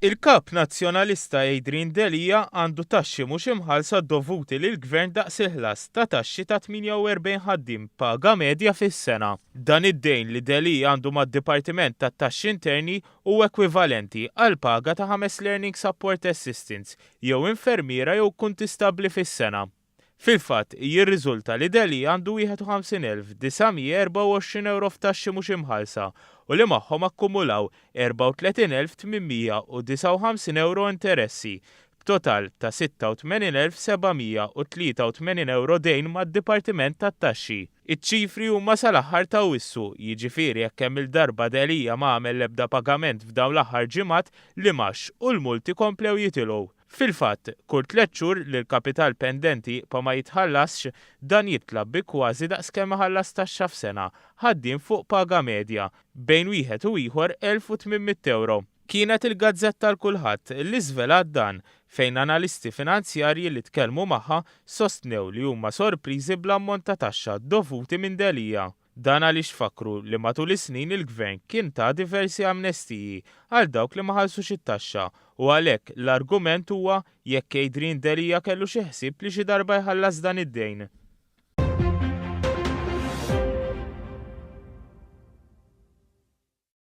Il-Kap Nazzjonalista Adrian Delia għandu taxxi mhux imħallsa dovuti lill-Gvern daqs il-ħlas ta' taxxi ta' 48 ħaddiem b'paga medja fis-sena. Dan id-dejn li Delia għandu mad-Dipartiment tat-Taxxi Interni huwa ekwivalenti għall-paga ta' ħames Learning Support Assistants jew infermiera jew kuntistabbli fis-sena. Fil-fatt, jirriżulta li Delia għandu 51,924 ewro f'taxxi mhux imħallsa u li magħhom akkumulaw 34,859 ewro interessi, b'total ta' 86,783 ewro dejn mad-Dipartiment tat-Taxxi. Iċ-ċifri huma sal-aħħar ta' Awwissu, jiġifieri jekk kemm-il darba Delia ma għamel l-ebda pagament f'dawn l-aħħar ġimgħat, l-imgħax u l-multi komplew jitilgħu. Fil-fatt, kull tlett xhur li l-kapital pendenti jibqa' ma jitħallasx, dan jitla' bi kważi daqs kemm iħallas taxxa f'sena, ħaddiem fuq paga medja, bejn wieħed u ieħor 1,800 ewro. Kienet il-gazzetta l-Kulħadd li żvelat dan, fejn analisti finanzjarji li tkellmu magħha sostnew li huma sorpriżi bl-ammont ta' taxxa dovuti minn Delia. Dan għaliex fakkru li matul is-snin il-Gvern kien ta diversi amnestiji għal dawk li ma ħallsux it-taxxa u għalhekk l-argument huwa jekk Adrian Delia kellu xi ħsieb li xi darba jħallas dan id-dejn.